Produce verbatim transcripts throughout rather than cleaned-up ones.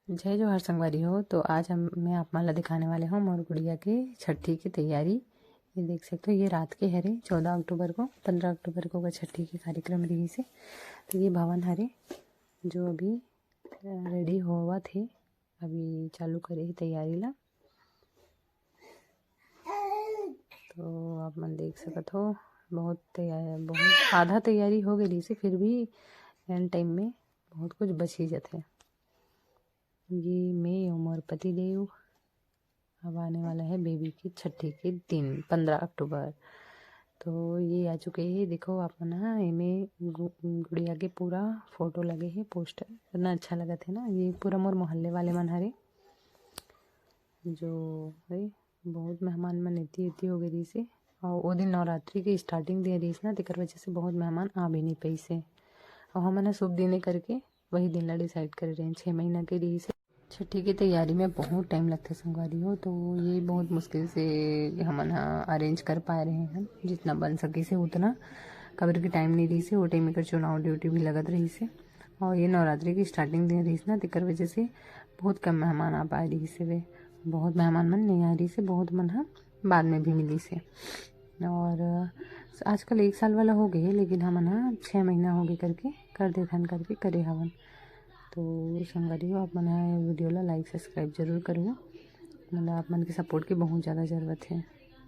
जय जोहार संगवारी हो। तो आज हम, मैं आप मन ला दिखाने वाले हूँ मोर गुड़िया के छठी की तैयारी। ये देख सकते हो, ये रात के हरे, चौदह अक्टूबर को, पन्द्रह अक्टूबर को ओकर छठी के कार्यक्रम रहिस हे। तो ये भवन हरे, जो अभी, अ, रेडी होवत हे, अभी चालू करे हे तैयारी ला। तो आप मन देख सकत हो, बहुत तैयार, बहुत आधा तैयारी हो गई रहिस हे, फिर भी एंड टाइम में बहुत कुछ बच ही जाथे। ये मैं अउ मोर पति देव, अब आने वाला है बेबी की छठी के दिन, पन्द्रह अक्टूबर। तो ये आ चुके हैं, देखो आप मन ह, एमे गु-, गुड़िया के पूरा फोटो लगे हे, पोस्टर, इतना अच्छा लगत हे ना। ये पूरा मोर मोहल्ले वाले मन हरे, जो है, बहुत मेहमान मन एती एती हो गए रहिस हे। और वो दिन नवरात्रि के स्टार्टिंग दिन रहिस ना, तेकर वजह से बहुत मेहमान आ भी नहीं पाइस हे। और हमन ह शुभ दिने करके वही दिन ला डिसाइड करे रहेन, छः महीना के रहिस हे। छठी के तैयारी में बहुत टाइम लगथे संगवारी हो, तो ये बहुत मुश्किल से हमन ह अरेंज कर पाए रहे हन, जितना बन सकिस हे उतना, काबर के टाइम नहीं रहिस हे, वो टाइम एकर चुनाव ड्यूटी भी लगत रहिस हे। और ये नवरात्रि के स्टार्टिंग दिन रहिस ना, तेकर वजह से बहुत कम मेहमान आ पाए रहिस हे, बहुत मेहमान मन नहीं आए रहिस हे, बहुत मन ह बाद में भी मिलिस हे। और आजकल एक साल वाला हो गए हे, लेकिन हमन ह छः महीना हो गए करके कर देथन करके करे हवन। तो संगवारी हो, आप मन ह वीडियो ला लाइक सब्सक्राइब जरूर करो, मतलब आप मन के सपोर्ट की बहुत ज़्यादा ज़रूरत है।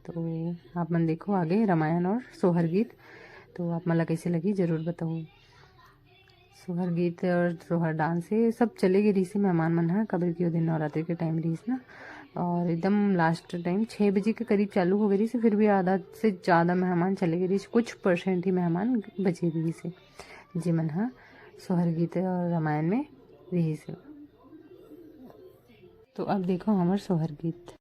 तो आप मन देखो आगे रामायण और सोहर गीत, तो आप मन ला कैसे लगी जरूर बताओ। सोहर गीत और सोहर डांस ये सब चले गए रहिस हे मेहमान मन ह, काबर कि ओ दिन नवरात्रि के टाइम रहिस ना, और एकदम लास्ट टाइम छः बजे के करीब चालू हो गए रहिस हे, फिर भी आधा से ज़्यादा मेहमान चले गए रहिस हे, कुछ परसेंट ही मेहमान बचे रहिस हे, जेमन ह सोहर गीत और रामायण में रहिस हे। तो अब देखो हमर सोहर गीत।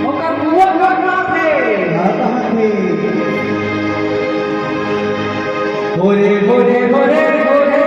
ओकर बुआ घर कहाँ थे? होरे, होरे, होरे, होरे।